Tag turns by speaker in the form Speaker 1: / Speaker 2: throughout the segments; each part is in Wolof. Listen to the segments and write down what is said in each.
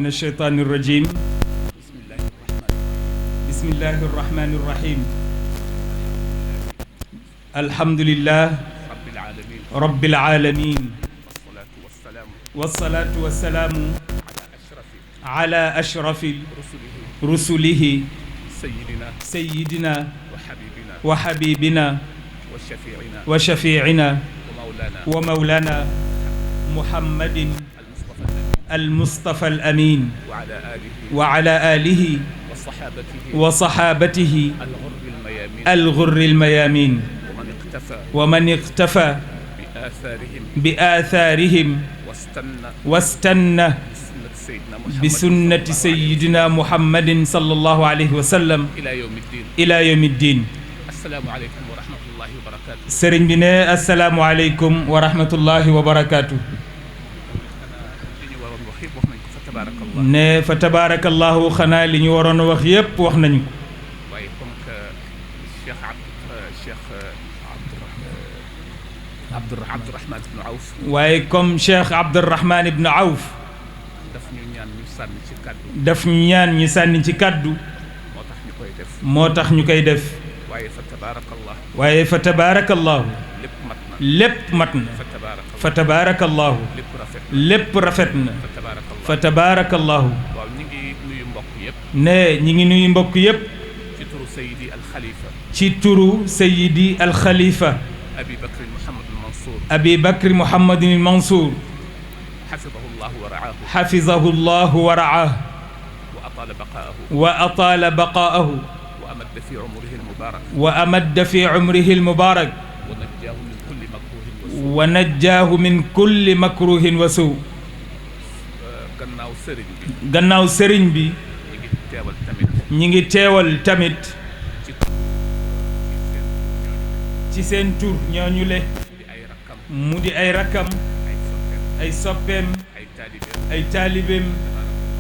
Speaker 1: الشيطان الرجيم بسم الله الرحمن الرحيم الحمد لله رب العالمين والصلاة والسلام على أشرف رسله سيدنا وحبيبنا وشفيعنا ومولانا محمد المصطفى الأمين وعلى آله وصحابته الغر الميامين ومن اقتفى بآثارهم واستنى بسنة سيدنا محمد صلى الله عليه وسلم إلى يوم الدين. السلام عليكم ورحمة الله وبركاته. سرين بنا السلام عليكم ورحمة الله وبركاته. ne fa tabarakallahu xanaa li ñu waroon a wax yépp wax nañu ko waaye comme que Abdurrahman ibn Awf waaye comme Cheikh Abdurrahman ibn Awf daf ñu ñaan ñu sànni ci kàddu moo tax ñu koy def waaye fa tabarakallahu lépp mat na fa tabarakallahu lépp rafet na fa tabarakallahu ne ñi ngi nuyu mbokk yépp ci turu Seydi Al Khalifa Abi Bakr Mouhamadul Mansour حفظه الله ورعاه وأطال بقاءه وأمد في عمره المبارك ونجاه من كل مكروه وسوء. gannaaw sëriñ bi ñi ngi teewal tamit ci seen tur ñooñu le mu di ay rakkam ay soppeem ay taalibeem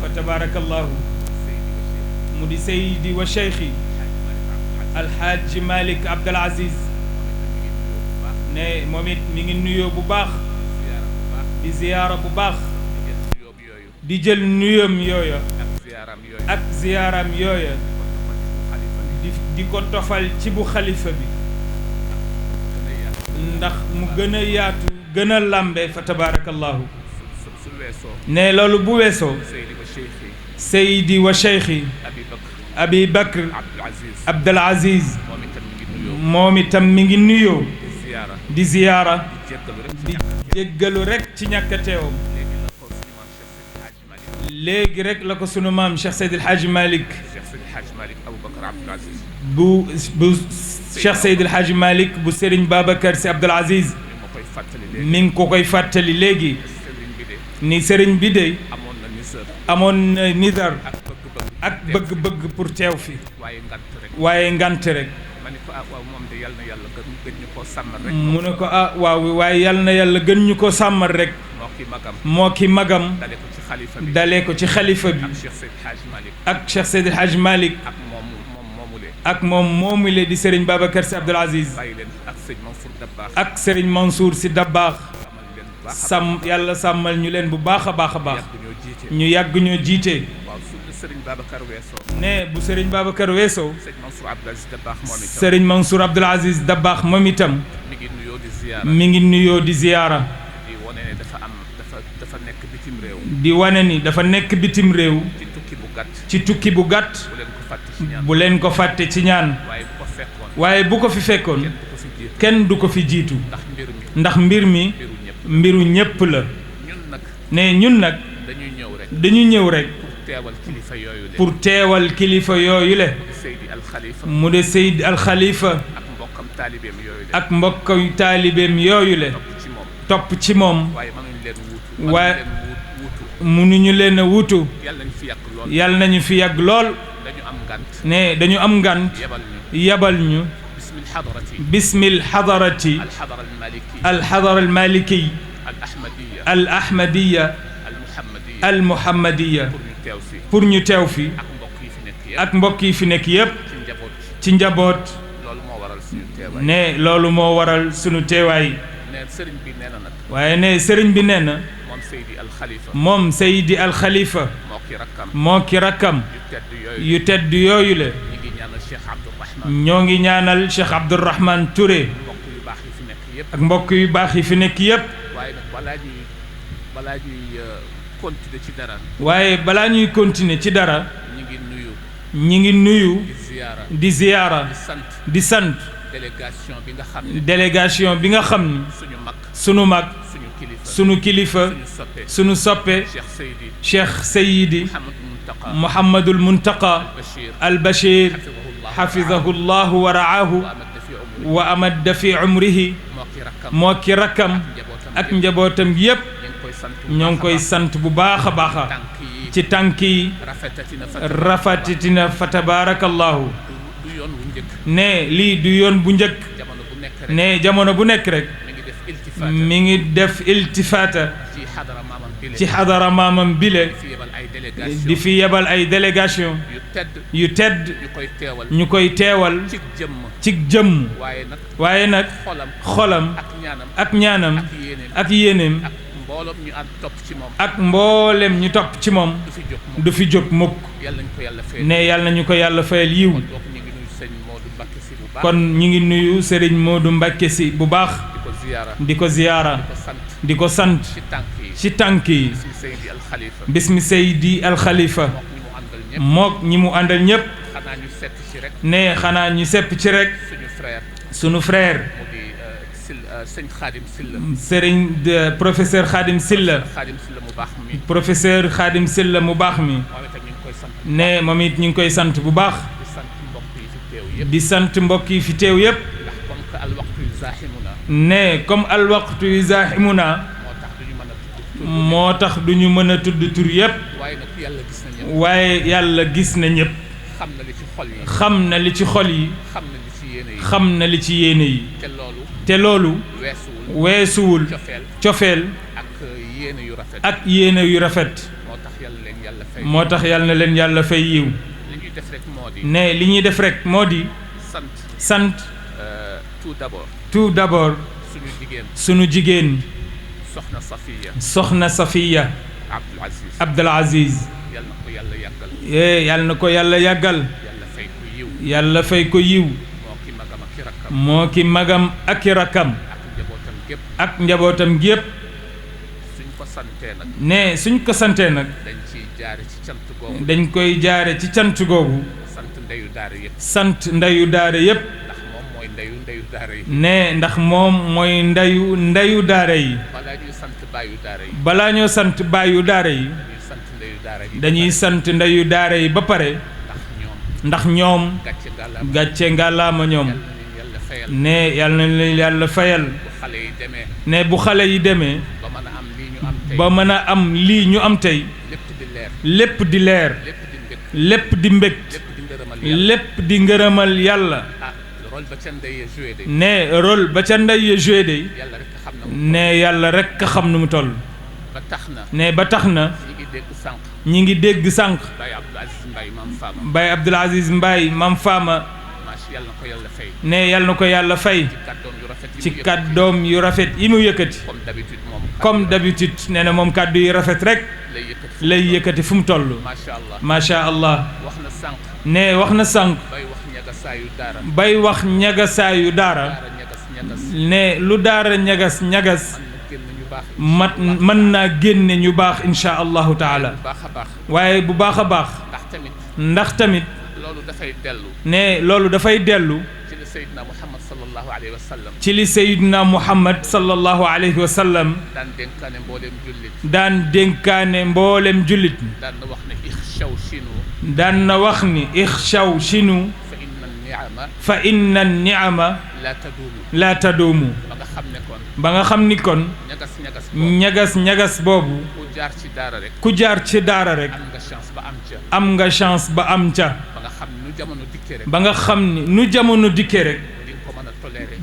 Speaker 1: fa tabarakallahu mu di Seydi wa Cheikhi Alxaaji Malick Abdul Aziz ne moom it mi ngi nuyoo bu baax di ziyaara bu baax di jël nuyoom yooya ak ziyaaram yooya di ko tofal ci bu xalifa bi ndax mu gën a yaatu gën a làmbe fa tabarakallahu ne loolu bu weesoo Seydi wa Cheikhi Abi Bakr Abdul Aziz moom itam mi ngi nuyoo di ziyaara di jéggalu rekk ci ñàkk a teewam léegi rek la ko sunu maam Cheikh Seydi El Hadji Malick bu Cheikh Seydi El Hadji Malick bu Serigne Babacar Sy Abdoul Aziz mi ngi ko koy fàttali léegi ni Serigne bi de amoon na nidar ak bëgg-bëgg pour teew fi waaye ngant rek mu ne ko ah waaw waaye yal na yàlla gën ñu ko sàmmal rek moo ki magam dalee ko ci xalifa bi ak Cheikh Seydi El Hadji Malick ak moom moomule di Serigne Babacar Sy Abdoul Aziz ak Serigne Mansour Sy Dabakh yàlla sàmmal ñu leen bu baax a baax a baax ñu yàgg ñoo jiite ne bu Serigne Babacar weesoo Serigne Mansour Abdoul Aziz Dabakh moom itam mi ngi nuyoo di ziyaara di wane ni dafa nekk bitim réew ci tukki bu gàtt bu leen ko fàtte ci ñaan waaye bu ko fi fekkoon kenn du ko fi jiitu ndax mbir mi mbiru ñépp la ne ñun nag dañu ñëw rek pour teewal kilifa yooyu le mu de Seydi Al Khalifa ak mbokk taalibeem yooyu le topp ci moom waaye mënuñu leen a wutu yàlla nañu fi yàgg lool ne dañu am ngant yabal ñu bismil hadarati alxadara almaliki al ahmadiya al muhammadiya pour ñu teew fi ak mbokk yi fi nekk yépp ci njaboot ne loolu moo waral sunu teewaay
Speaker 2: ne sëriñ bi nee na nag.
Speaker 1: waaye ne sëriñ bi nee na.
Speaker 2: moom Seydi Al Khalifa.
Speaker 1: moom Seydi Al Khalifa. moo ki rakkam. yu tedd yooyu la. ñoo ngi ñaanal Cheikh Abdourahmane Touré. ak mbokk yu baax yi fi nekk yépp.
Speaker 2: waaye nag balaa ñuy continuer ci dara.
Speaker 1: waaye balaa ñuy continuer ci dara.
Speaker 2: ñi ngi nuyu.
Speaker 1: di ziyaara. di sant. délégation bi nga xam ni. sunu mag. sunu kilifa. sunu soppe. Cheikh Seydi. Mouhamadul Muntaqa. al Bachir. xafidahu llahu wa raahu. wa amadda fi umrihi. moo ki rakkam. ak njabootam yépp. ñoo ngi koy sant bu baax a baax ci tànk yi. rafetatina fa tabaarakallahu. ne lii du yoon bu njëkk. ne jamono bu nekk rek. mi ngi def iltifaata. ci xadara maamam bile. di fi yebal ay délégation yu tedd. ñu koy teewal. ci jëmm. waaye nag xolam. ak ñaanam. ak yéeneem. ak mboolem ñu topp ci moom. du fi jóg mukk. ne yàlla nañu ko yàlla fayal yiw. kon ñu ngi nuyu Serigne Modou Mbacké Sy bu baax. di ko ziyaara. di ko sant. ci tànk yi. bismi Seydi Al Khalifa. mook ñi mu àndal ñépp. ne xanaa ñu sepp ci rek. sunu frère. Serigne professeur Khadim Silla. professeur Khadim Silla mu baax mi. ne moom it ñu ngi koy sant bu baax. di sant mbokk yi fi teew yépp. ne comme al waqtu yuzaahimuna. moo tax du ñu mën a tudd tur yépp. waaye yàlla gis na ñépp. xam na li ci xol yi. xam na li ci yéene yi. te loolu. weesuwul. cofeel. ak yéene yu rafet. moo tax yàlla na leen yàlla fay yiw. ne li ñuy def rek moo di. sant. tout d'abord. sunu jigéen. soxna Safiya. Abdul Aziz. yàlla na ko yàlla yàggal. yàlla fay ko yiw. moo ki magam ak i rakkam. ak njabootam gépp. ne suñ ko santee nag. dañ koy jaare ci cant googu. sant ndeyu daara yépp. ne ndax moom mooy ndeyu daara yi. balaa ñoo sant baayu daara yi. dañuy sant ndeyu daara yi ba pare. ndax ñoom. gàcce ngàllaama ñoom. ne yàlla na leen yàlla fayal. ne bu xale yi demee. ba mën a am lii ñu am tey. lépp di leer. lépp di mbég. lépp di ngërëmal yàlla. ne rôle ba ca ndey ya joué de. ne yàlla rekk a xam nu mu toll. ne ba tax na. ñi ngi dégg sànq. Baye Abdoul Aziz Mbaye Mam Fama. ne yàlla na ko yàlla fay. ci kàddoom yu rafet yi mu yëkkati. comme d'habitude nee na moom kàddu yu rafet rek. lay yëkkati fu mu toll. macha allah. ne wax na sànq. bay wax ñagasaayu daara. ne lu daara ñagas. mën naa génne ñu baax insha allahu taala. waaye bu baax a baax. ndax tamit. ne loolu dafay dellu. ci li Seydina Muhammad sallallahu alayhi wa sallam. daan dénkaane mboolem jullit. daan na wax ni ixshaw shinu. fa inna ni'ama la taduumu. ba nga xam ni kon. ñagas boobu. ku jaar ci daara rek. am nga chance ba am ca. ba nga xam ni nu jamono dikkee rek.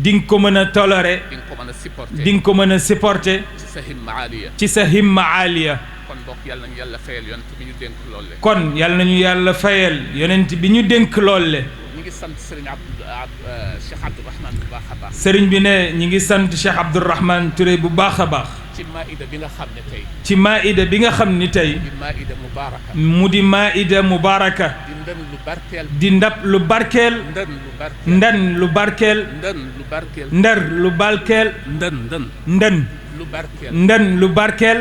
Speaker 1: di nga ko mën a toléré. di nga ko mën a supporter. ci sa himma aaliya. kon yàlla nañu yàlla fayal yonent bi ñu dénk loole.
Speaker 2: ñi ngi sant Serigne Cheikh Abdourahmane bu baax a baax.
Speaker 1: sëriñ bi ne ñi ngi sant Cheikh Abdourahmane Touré bu baax a baax.
Speaker 2: ci maida bi nga xam ne tey.
Speaker 1: ci maida bi nga xam ni tey.
Speaker 2: di maida mubaaraka.
Speaker 1: mu di maida mubaaraka.
Speaker 2: di ndën lu barkeel.
Speaker 1: di ndab lu barkeel.
Speaker 2: ndën lu barkeel.
Speaker 1: ndan lu barkeel.
Speaker 2: ndën lu barkeel.
Speaker 1: ndar lu barkeel.
Speaker 2: ndën
Speaker 1: lu barkeel.
Speaker 2: ndën
Speaker 1: lu barkeel.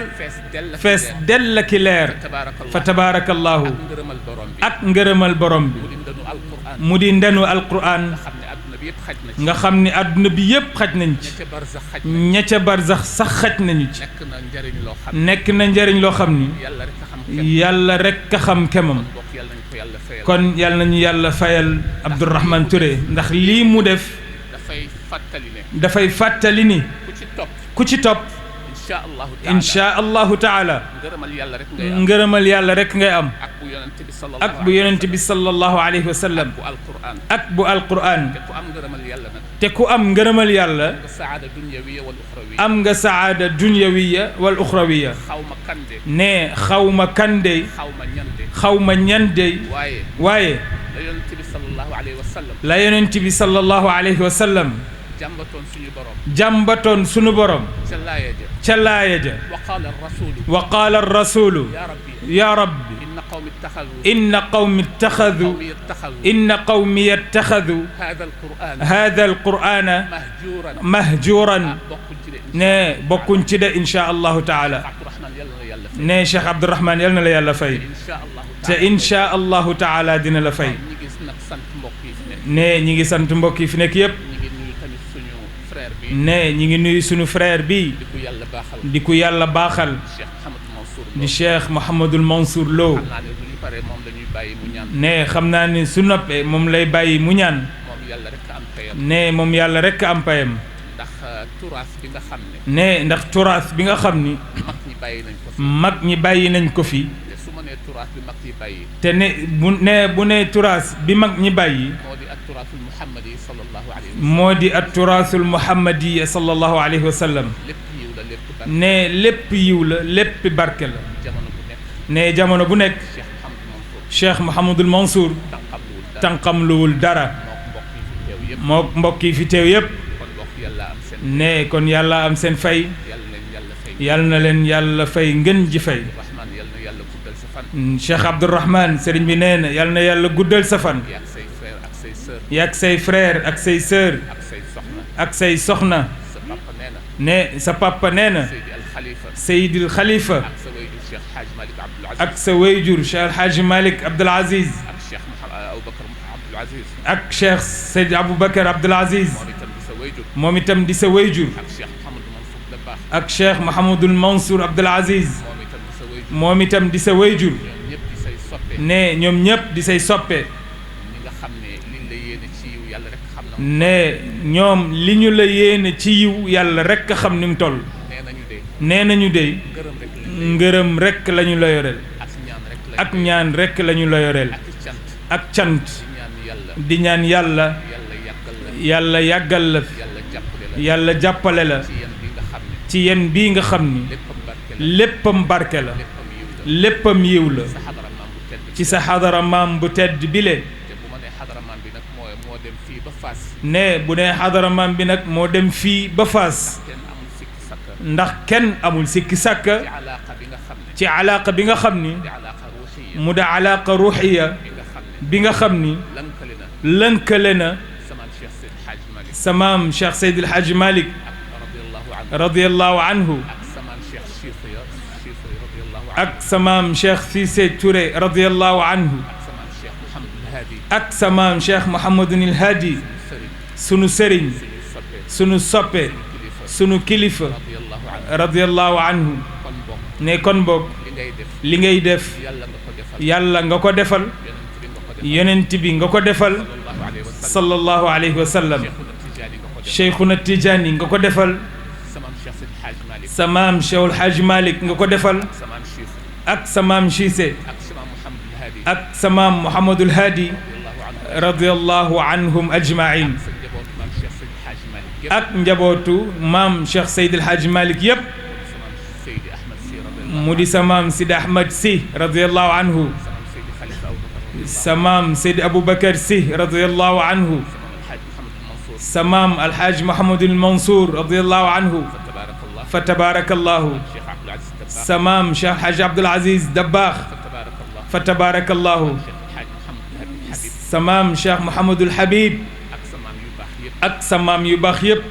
Speaker 1: fees dell ki leer. fa tabaarakallahu. ak ngërëmal borom bi. mu di ndenu alquran. nga xam ni àdduna bi yëpp xaj nañ ci. ña ca barzax sax xaj nañu ci. nekk na njëriñ loo xam ni. yàlla rek a xam kemam. kon yàlla nañu yàlla fayal Abdourahmane Touré ndax lii mu def. dafay fàttali ni. ku ci topp. insha allahu taala. ngërëmal yàlla rek ngay am. ak bu yonent bi sallallahu alayhi wa sallam. ak bu alquran. te ku am ngërëmal yàlla. am nga saada dunyawiya wal uxrawiya. ne xaw ma kande. xaw ma ñande. waaye. la yonent bi sallallahu alayhi wa sallam. jàmbatoon suñu borom. ca laaya ja. wa qaala rasulu. ya rabbi. inna qawmi ittaxadu hada alqur'ana mahjuran. ne bokkuñ ci de insha allahu taala. ne Cheikh Abdourahmane yal na la yàlla fay. te insha allahu taala dina la fay. ne ñi ngi sant mbokk yi fi nekk yépp. ne ñi ngi nuyu sunu frère bi. di ku yàlla baaxal. di Cheikh Mouhamadul Mansour Lo. ne xam naa ni su noppee moom lay bàyyi mu ñaan. ne moom yàlla rek am payam. ne ndax turaas bi nga xam ni. mag ñi bàyyi nañ ko fi. te ne bu ne turaas bi mag ñi bàyyi. moo di at turaasul muhammadi sallallahu alayhi wa sallam. ne lépp yiw la lépp barke la. ne jamono bu nekk. Cheikh Mouhamadul Mansour. tànqamluwul dara. moo mbokk yi fi teew yépp. ne kon yàlla am seen fay. yàlla na leen yàlla fay ngën ji fay. Cheikh Abdourahmane sëriñ bi nee na yàlla na yàlla guddal sa fan. yaag say frère ak say sœur. ak say soxna. ne sa papa nee na. Seydil Khalifa. ak sa wayjur Cheikh El Hadj Malick Abdoul Aziz. ak Cheikh Seydi Aboubacar Abdoul Aziz. moom itam di sa wayjur. ak Cheikh Mouhamadul Mansour Abdoul Aziz. moom itam di sa wayjur. ne ñoom ñëpp di say soppe. ne ñoom li ñu la yéene ci yiw yàlla rekk xam ni mu toll. nee nañu dey ngërëm rekk lañu la yoreel. ak ñaan rekk lañu la yoreel. ak cant. di ñaan yàlla. yàlla yàggal la. yàlla jàppale la. ci yen bii nga xam ni. léppam barke la. léppam yiw la. ci sa xadara maam bu tedd bile. ne bu nee xadara maam bi nag moo dem fii ba Faas. ndax kenn amul sikki sàkka. ci alaaqa bi nga xam ni. mu da alaaqa ruuxiya bi nga xam ni. lënkale na. sa maam Cheikh Seydil Hadj Malick. radiyallahu anhu. ak sa maam Cheikh Cissé Touré radiyallahu anhu. ak sa maam Cheikh Mouhamadunil Hadi. sunu sëriñ. sunu soppe. sunu kilifa. radiyallahu anhu. ne kon boog. li ngay def. yàlla nga ko defal. yonent bi nga ko defal. sallallahu alayhi wa sallam. Cheikhuna Tijaani nga ko defal. sa maam Cheikhul Hadj Malick nga ko defal. ak sa maam Cissé. ak sa maam Mouhamadul Hadi. radiyallahu anhum ajmain. ak njabootu maam Cheikh Seydil Hadj Malick yépp. mu di sa maam Sidi Ahmed Sy radiyallahu anhu. sa maam Seydi Aboubacar Sy radiyallahu anhu sa maam alxaaj Mouhamadul Mansour radiyallahu anhu fa tabarakallahu sa maam Cheikh Alxaaj Abdoul Aziz Dabakh fa tabarakallahu sa maam Cheikh Mouhamadul Habib ak sa maam yu baax yëpp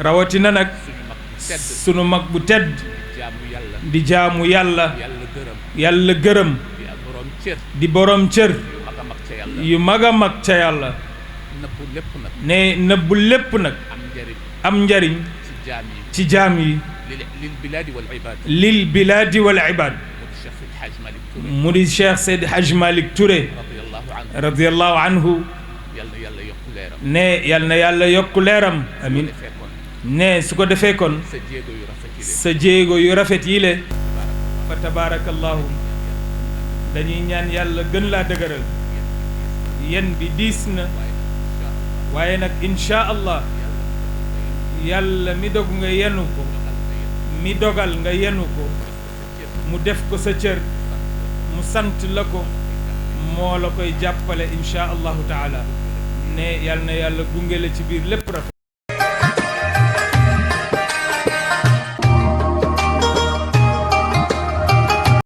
Speaker 1: rawatina nag sunu mag bu tedd di jaamu yàlla yàlla gërëm di borom cër yu mag a mag ca yàlla ne nëbbu lépp nag am njariñ ci jaam yi lil bilaadi wal ibaad mu di Cheikh Seydi Hadj Malick Touré radiyallahu anhu ne yal na yàlla yokku leeram amin ne su ko defee kon sa jéego yu rafet yi le fa tabaarakallahu dañuy ñaan yàlla gën laa dëgëral yen bi diis na waaye nag insha allah yàlla mi dog nga yenu ko mi dogal nga yenu ko mu def ko sa cër mu sant la ko moo la koy jàppale insha allahu taala ne yàlla na yàlla gunge la ci biir lépp rafet